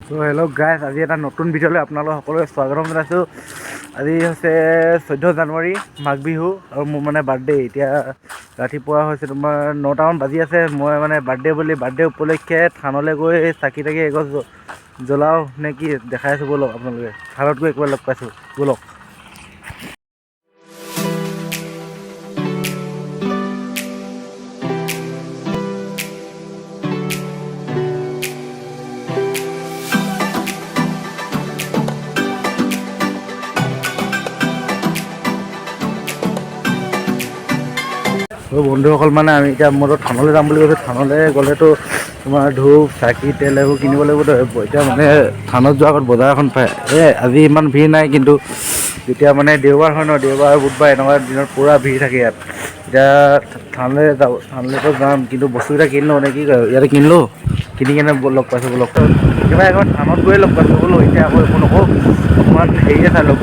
চ' hello' guys, আজি এটা নতুন ভিডিঅ'লৈ আপোনালোক সকলোকে স্বাগতম জনাইছোঁ। আজি হৈছে 14 জানুৱাৰী, মাঘ বিহু আৰু মোৰ মানে বাৰ্থডে। এতিয়া ৰাতিপুৱা হৈছে তোমাৰ 9টামান বাজি আছে। মই মানে বাৰ্থডে বুলি বাৰ্থডে উপলক্ষে থানলৈ গৈ চাকি তাকি এগছ জ্বলাওঁ নে কি, দেখাই আছোঁ। ব'লক, আপোনালোকে থানত গৈ একেবাৰে লগ পাইছোঁ, ব'লক। ত' বন্ধুসকল, মানে আমি এতিয়া মইতো থানলৈ যাম বুলি কৈছোঁ। থানলৈ গ'লেতো তোমাৰ ধূপ, চাকি, তেল এইবোৰ কিনিব লাগিবতো। এতিয়া মানে থানত যোৱাৰ আগত বজাৰ এখন পায়। এই আজি ইমান ভিৰ নাই, কিন্তু যেতিয়া মানে দেওবাৰ হয় ন, দেওবাৰ, বুধবাৰ এনেকুৱা দিনত পূৰা ভিৰ থাকে ইয়াত। এতিয়া থানলৈ যাব, থানলৈতো যাম, কিন্তু বস্তুকেইটা কিনি লওঁ নে কি কয়? ইয়াতে কিনিলোঁ, কিনি কেনে লগ পাইছোঁ। লগ কিবা একেবাৰে থানত গৈয়ে লগ পাইছোঁ বোলো। এতিয়া আকৌ একো নকওঁ, অকণমান হেৰিয়ে চাই লগ।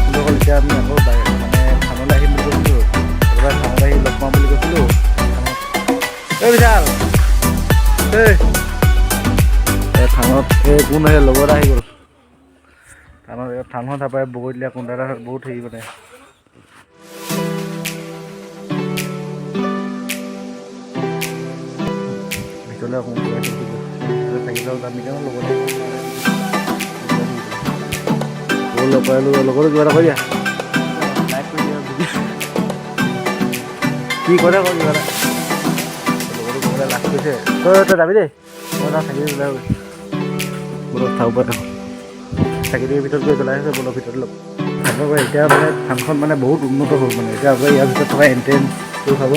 বন্ধুসকল, এতিয়া আমি আকৌ মানে থানলৈ আহিম বুলি কৈছিলোঁ, একেবাৰে থানলৈ আহি লগ পাম বুলি কৈছিলোঁ থানত। এই বিশাল, এই এই থানত এই কোন, সেই লগত আহি গ'ল থানত। এই থানখন তাৰপৰাই বগৰী দিলে কোনটা এটা বহুত হেৰি মানে ভিতৰলৈ অকণমান গৈ আছোঁ। চাকি যাম এতিয়া লগতে লগ পালোঁ। লগতো কিবা এটা কৈ দিয়া। লাইক কৰি দিয়া। কি কৰে আকৌ কিবা এটা লগতো ক'বলৈ লাজ কৰিছে। তই যাবি দেই, মই তাত চাকি জ্বলাই বলক। চাব পাৰে, চাকি দিয়াৰ ভিতৰত গৈ জ্বলাই আছে। বলক, ভিতৰত লগ চাব পাৰে। এতিয়া মানে থানখন মানে বহুত উন্নত হ'ল। মানে এতিয়া আকৌ ইয়াৰ ভিতৰত থকা এণ্ট্ৰেঞ্চটো চাব।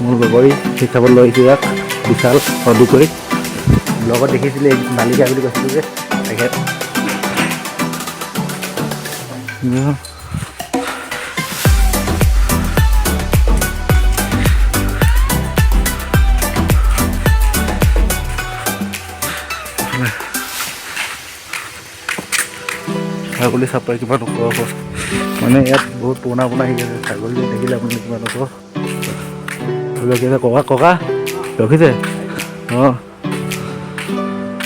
মোৰ লগৰী হিচাপত লৈ আহিছোঁ ইয়াক, বিশাল সন্দিকৈ। ব্লগত দেখিছিলে, মালিকা বুলি কৈছিলোঁ যে তেখেত। ছাগলী চাপৰি কিমান ওখ ওখ, মানে ইয়াত বহুত পুৰণা পুৰণা আহি আছে। ছাগলী দেখিলে আপুনি কিমান ওখ ৰখি আছে। ককা, ককা ৰখিছে। অঁ,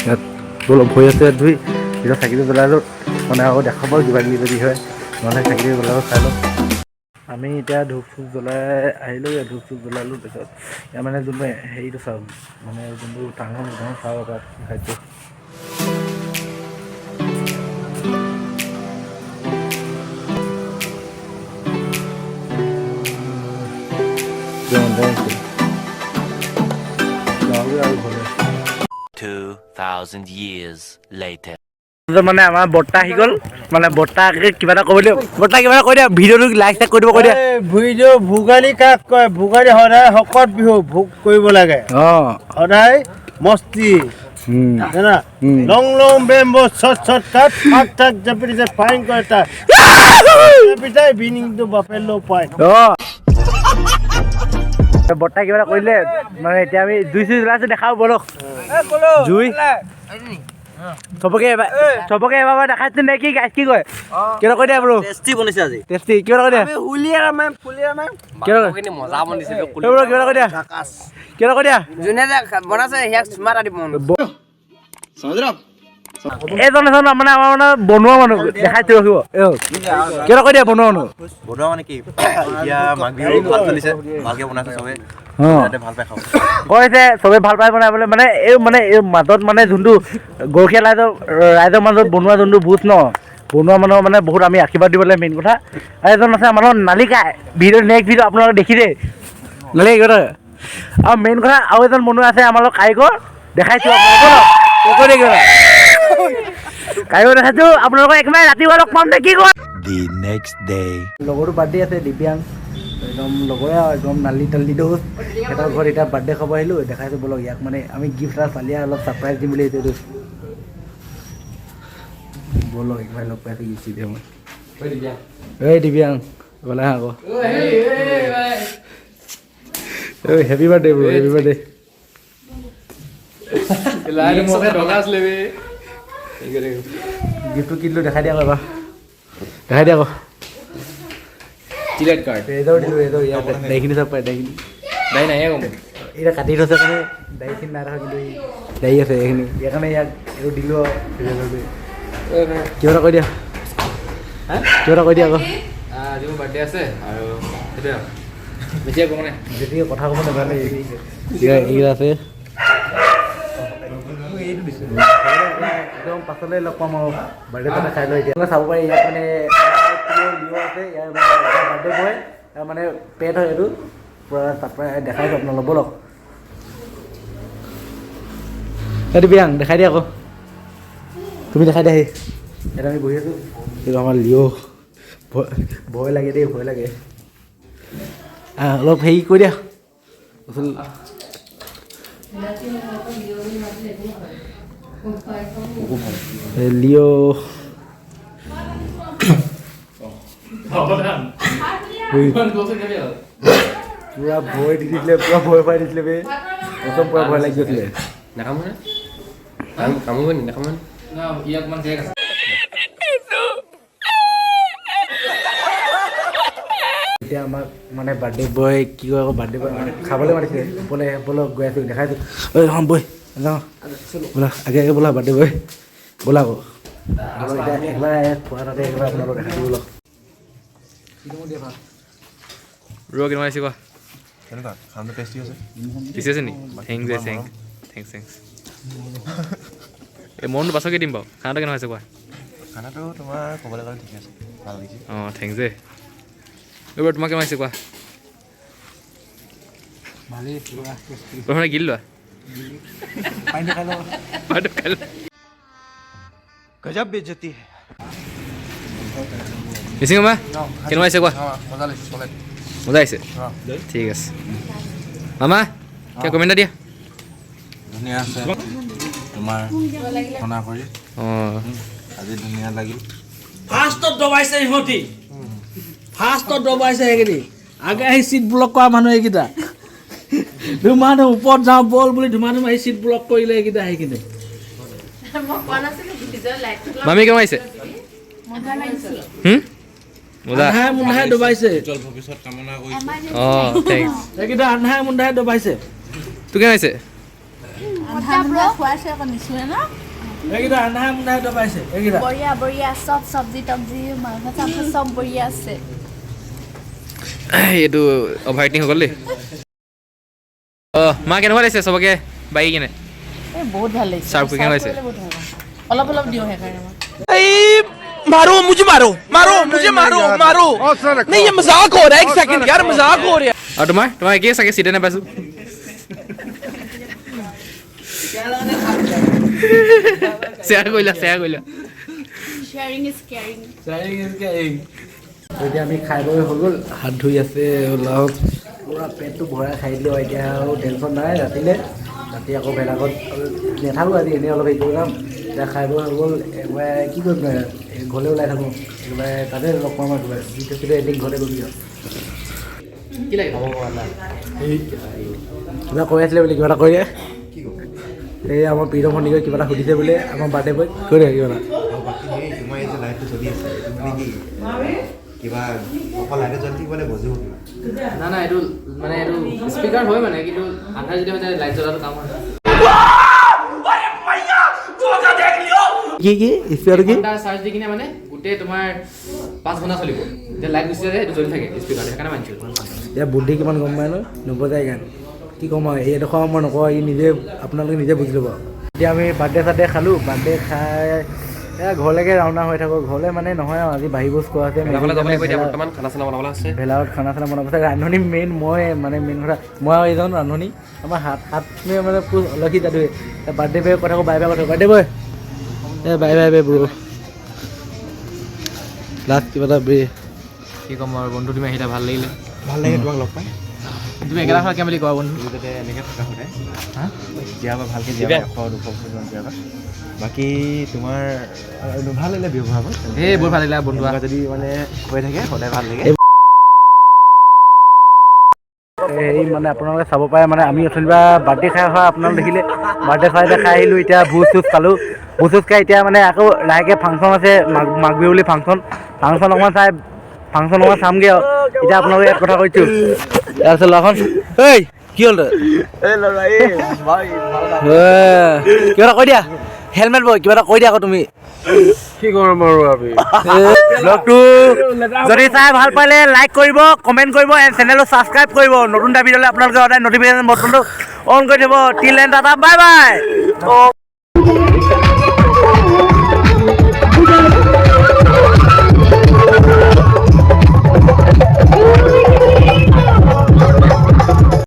ইয়াত অলপ ভৰি আছে ধুই এতিয়া চাকিটো জ্বলাই লওঁ। মানে আকৌ দেখাব কিবা কিবি যদি হয়, নহ'লে চাকিটো জ্বলাব চাই লওঁ। আমি এতিয়া ধূপ চুপ জ্বলাই আহিলোঁ। ইয়াত ধূপ চুপ জ্বলালোঁ। তাৰপিছত ইয়াৰ মানে যোনটো হেৰিটো চাওঁ, মানে যোনটো ডাঙৰ ডাঙৰ চাব তাত খাদ্য। যাওঁগৈ আৰু ঘৰলৈ। 2,000 years later. মানে আমাৰ বৰ্তা আহি গ'ল। মানে বৰ্তাক কিবা এটা ক'ব দিয়ক। বৰ্তা, কিবা এটা কৈ দিয়া। ভিডিঅ'টো লাইক চাইক কৰি দিব কৈ দিয়া। ভিডিঅ', ভোগালী কাক কয়? ভোগালী সদায় শকত বিহু, ভোগ কৰিব লাগে। সদায় মস্তি জানা। লং লং বেম্বো short short কাট থাক থাক জাপি দিছে ফাইন কৰে তাক পিতাই বিনিংটো বাপেলো পায়। অঁ, বৰ্তাই কিবা এটা কৰিলে। মানে এতিয়া আমি জুই চুই জ্বলাইছো, দেখাও বলক জুই চবকে এবাৰ এবাৰ দেখাইছো নে কি গাইছ, কি কয়? কিবা কৈ দিয়া ব্ৰ। টেষ্টি বনিছে আজি। টেষ্টি। কিবা এটা কৈ দিয়া। কিবা মাংসখিনি মজা বনিছে। ব্ৰ, কিবা এটা কৈ দিয়া, কিবা এটা কৈ দিয়া। যোনে যে বনাইছে সিয়াক চুমা এটা দিব মন। এজন এজন মানে আমাৰ মানে বনোৱা মানুহ দেখাইছো, ৰখিব। এই কিবা এটা কৈ দিয়া, বনোৱা মানুহ। বনোৱা মানে কি, এতিয়া মাঘ বিহু ভাল চলিছে, ভালকে বনাইছে চবে, যাতে ভাল পাই খাব। কৈছে চবে ভাল পাই বনাবলৈ। মানে এই মাজত মানে যোনটো গৰখীয়া ৰাইজৰ মাজত বনোৱা যোনটো ভোজ ন, বনোৱা মানুহৰ মানে বহুত আমি আশীৰ্বাদ দিব লাগে, মেইন কথা। আৰু এজন আছে আমাৰ লগত নালিকাই। ভিডিঅ', নেক্সট ভিডিঅ' আপোনালোকে দেখিছে নালিকা কিবা এটা। আৰু মেইন কথা, আৰু এজন বনোৱা আছে আমাৰ লগত কাৰিকৰ, দেখাইছোঁ আপোনালোকক। কৈ দিয়ে কিবা এটা। কাৰিকৰ দেখাইছোঁ আপোনালোকক। একেবাৰে ৰাতিপুৱা লগ পাম নে কি কয়? The next day. লগৰটো বাৰ্থডে আছে, দিব্যাংশ, একদম লগৰে আৰু একদম নালি তালি দোস্ত। সিহঁতৰ ঘৰত এতিয়া বাৰ্থডে খাব আহিলোঁ। দেখাইছোঁ ব'লক ইয়াক। মানে আমি গিফ্ট এটা চালিয়া অলপ ছাৰপ্ৰাইজ দিম বুলি আহিছোঁ এইটো। ব'লক, একেবাৰে লগ পাইছোঁ গিফ্ট দিয়া মই। এই দিব্যাংশ, গ'লে আকৌ। এই happy birthday bro, happy birthday. গিফ্টটো কি দিলোঁ দেখাই দিয়া আকৌ এবাৰ, দেখাই দিয়া আকৌ। জিলেট কাৰ্ড ৰেজৰ দিলোঁ, ৰেজৰ। ইয়াত দাড়িখিনি চাব পাৰে, দাড়িখিনি। দাই নাই গম। এতিয়া কাটি থৈছে কাৰণে দাড়িখিনি নাই দেখা, কিন্তু দাড়ি আছে এইখিনি। সেইকাৰণে ইয়াক এইটো দিলোঁ আৰু ৰেজৰটো। কিবা এটা কৈ দিয়া, কিবা এটা কৈ দিয়া আকৌ। আজি মোৰ বাৰ্থডে আছে আৰু সেইটোৱে আৰু বেছি ক'ব নাই। বেছিকৈ কথা ক'ব নাজানে। এইকেইটা আছে একদম, পাছলৈ লগ পাম আৰু বাৰ্থডে তাতে খাই লৈ। এতিয়া চাব পাৰি ইয়াত মানে লিঅ' আছে, ইয়াৰ বাৰ্থডে বয়, ইয়াৰ মানে পেট হয় এইটো পূৰা। তাৰপৰা দেখাইছোঁ আপোনালোক, ব'লক। এইটো বিয়াং দেখাই দিয়া আকৌ, তুমি দেখাই দিয়া। আহি ইয়াত আমি বহি আছোঁ। এইটো আমাৰ লিঅ'। ভয় ভয় লাগে দেই, ভয় লাগে। অলপ হেৰি কৰি দিয়া। লিঅ' পুৰা ভয় দি দিছিলে, পুৰা ভয় খুৱাই দিছিলে বে, একদম পুৰা ভয় লাগি গৈছিলে। এতিয়া আমাক মানে বাৰ্থডে বয় কি কয় আকৌ, বাৰ্থডে বয় মানে খাবলৈ মাতিছে। বোলে ব'লক, গৈ আছোঁ, দেখাইছোঁ। ঐ অঁ বৈ যাওঁ বোলা, আগে আগে বোলা, বাৰ্থডে বয় বোলা আকৌ। এতিয়া একবাৰ খোৱা তাতে একবাৰ আপোনালোক দেখাই দিব। ৰ কেনেকুৱা আহিছে কোৱা? কেনেকুৱা খানাটো? টেষ্টি আছে। টেষ্টি আছে নি? Thanks দে, thank thanks thanks. এই মনটো পাছকে দিম বাৰু, খানাটো কেনেকুৱা হৈছে কোৱা? খানাটো তোমাৰ ক'বলৈ গ'লে ঠিকে আছে, ভাল লাগিছে। অঁ thanks দে। এইবাৰ তোমাক কেনেকুৱা হৈছে কোৱা? ভালেই। প্ৰথমতে গিলি লোৱা, পানীটো খাই লওঁ। পানীটো খাই লোৱা। গজব বেজ্জতি। মিচিং মামা কেনেকুৱা হৈছে কোৱা? মজা লাগিছে, চলে। মজা আহিছে, ঠিক আছে। মামা কিবা কমেণ্ট এটা দিয়া। ধুনীয়া আছে তোমাৰ খানা কৰি। অঁ আজি ধুনীয়া লাগিল। ফাৰ্ষ্টত দবাইছে ইহঁতি, ফাৰ্ষ্টত দবাইছে সেইখিনি। আগে আহি চিট ব্লক কৰা মানুহ এইকেইটা, ধুমা ধুম ওপৰত যাওঁ বল বুলি ধুমা ধুম আহি চিট ব্লক কৰিলে এইকেইটা আহি কিনে। মামী কেনেকুৱা আহিছে? মজা। আন্ধাৰে মুন্ধাৰে দবাইছে। অঁ thanks. এইকেইটা আন্ধাৰে মুন্ধাৰে দবাইছে। তোৰ কেনেকুৱা হৈছে? এইকেইটা আন্ধাৰে মুন্ধাৰে দবাইছে এইকেইটা। বঢ়িয়া বঢ়িয়া, চব চব্জি তব্জি মাংস চাংস চব বঢ়িয়া আছে। এইটো অভাৰ এক্টিং হৈ গ'ল দেই। অঁ মা কেনেকুৱা লাগিছে চবকে বাঢ়ি কিনে? বহুত ভাল লাগিছে। চাৰ্ভ কৰি কেনেকুৱা লাগিছে? অলপ অলপ দিওঁ সেইকাৰণে মই। मारो मुझे, मारो मारो मुझे, मारो मारो, नहीं ये मजाक हो रहा है, एक सेकंड यार मजाक हो रहा है। আৰু তোমাৰ তোমাৰ একেই চাগে, চিটে নাপাইছোঁ। শ্বেয়াৰ কৰি লোৱা, শ্বেয়াৰ কৰি লোৱা। Sharing is caring. এতিয়া আমি খাই বৈ হৈ গ'ল, হাত ধুই আছে, ওলাওঁ। পূৰা পেটটো ভৰাই খাই দিলোঁ, এতিয়া আৰু টেনশ্যন নাই ৰাতিলৈ। ৰাতি আকৌ ভেলাঘৰত নাথাকোঁ আজি, এনেই অলপ হেৰি কৰি যাম। এতিয়া খাই বৈ হৈ গ'ল, একেবাৰে কি কৰিম, ঘৰলৈ ওলাই থাকোঁ, একেবাৰে তাতে লগ পাম আৰু একেবাৰে যিটো চিধা এদিন ঘৰতে গ'লি আৰু। কি লাগে? কিবা কৈ আছিলে বোলে, কিবা এটা কৈ দিয়ে। এই আমাৰ প্ৰীতম সন্দিকৈ কিবা এটা সুধিছে বোলে আমাৰ বাৰ্থডে বয়, কৈ দিয়ে কিবা এটা। বাকী সেই তোমাৰ এই যে লাইটটো চলি আছে, এইটো মানে কি কিবা অকল লাইটে জ্বলি থাকিব নে বজিব কিবা? না না, এইটো মানে এইটো স্পীকাৰ হয় মানে, কিন্তু আন্ধাৰ যেতিয়া হৈ যায় লাইট জ্বলাটো কাম হয়। কি কি স্পীকাৰ কি? ঘণ্টা চাৰ্জ দি কিনে মানে গোটেই তোমাৰ 5 ঘণ্টা চলিব। যেতিয়া লাইট গুচি যায় এইটো জ্বলি থাকে স্পীকাৰটো, সেইকাৰণে মানিছোঁ। ইয়াৰ বুদ্ধি কিমান গম পাই ন, নবজায় গান। কি ক'ম আৰু, এইডোখৰ মই নকওঁ, ই নিজে আপোনালোকে নিজে বুজি ল'ব। এতিয়া আমি বাৰ্থডে চাৰ্থডে খালোঁ, বাৰ্থডে খাই ঘৰলৈকে ৰাওনা হৈ থাকোঁ। ঘৰলৈ মানে নহয় আৰু, আজি বাঢ়ি ভোজ খোৱা আছে। ভেলাঘৰত খানা চানা বনাব আছে। ৰান্ধনী মেইন মই, মানে মেইন কথা মই আৰু এইজন ৰান্ধনী। আমাৰ হাত হাত মানে অলক্ষী যাদুৱে। বাৰ্থডে বয় কথা কওঁ, বাই বাই কথা, বাৰ্থডে বয় এই বাই বাই বাই ব্ৰ। লাষ্ট কিবা এটা বে কি ক'ম আৰু বন্ধু, তুমি আহিলা ভাল লাগিলে। ভাল লাগে তোমাক লগ পাই। তুমি একেটা কথা কেম বুলি কোৱা বন্ধু? তুমি যাতে এনেকৈ থাকা সদায়, হা জীয়াবা, ভালকৈ জীয়াবা, 100-200 বছৰমান জীয়াবা। বাকী তোমাৰ ভাল লাগিলে বিহু ভাগত। এই বহুত ভাল লাগিলে বন্ধু, যদি মানে হৈ থাকে সদায় ভাল লাগে। হেৰি মানে আপোনালোকে চাব পাৰে। মানে আমি অথনিৰ পৰা বাৰ্থডে খাই অহা, আপোনালোকে দেখিলে, বাৰ্থডে চাৰ্থডে খাই আহিলোঁ। এতিয়া ভোজ চোজ খালোঁ। ভোজ চোজ খাই এতিয়া মানে আকৌ লাহেকৈ ফাংচন আছে, মাঘ মাঘ বিহু বুলি ফাংচন, ফাংচন অকণমান চাই, ফাংচন অকণমান চামগৈ আৰু। এতিয়া আপোনালোকে ইয়াত কথা কৈছোঁ। তাৰপিছত ল'ৰাখন, ঐ, কি হ'ল তই? কিবা এটা কৈ দিয়া। হেলমেট বয়, কিবা এটা কৈ দিয়া আকৌ তুমি। কি কৰিম আৰু আমি? ব্লগটো যদি চাই ভাল পালে লাইক কৰিব, কমেণ্ট কৰিব এণ্ড চেনেলটো ছাবস্ক্ৰাইব কৰিব। নতুন এটা ভিডিঅ'লৈ আপোনালোকে সদায় নটিফিকেশ্যন বটনটো অন কৰি থ'ব। Till then, tata, bye bye.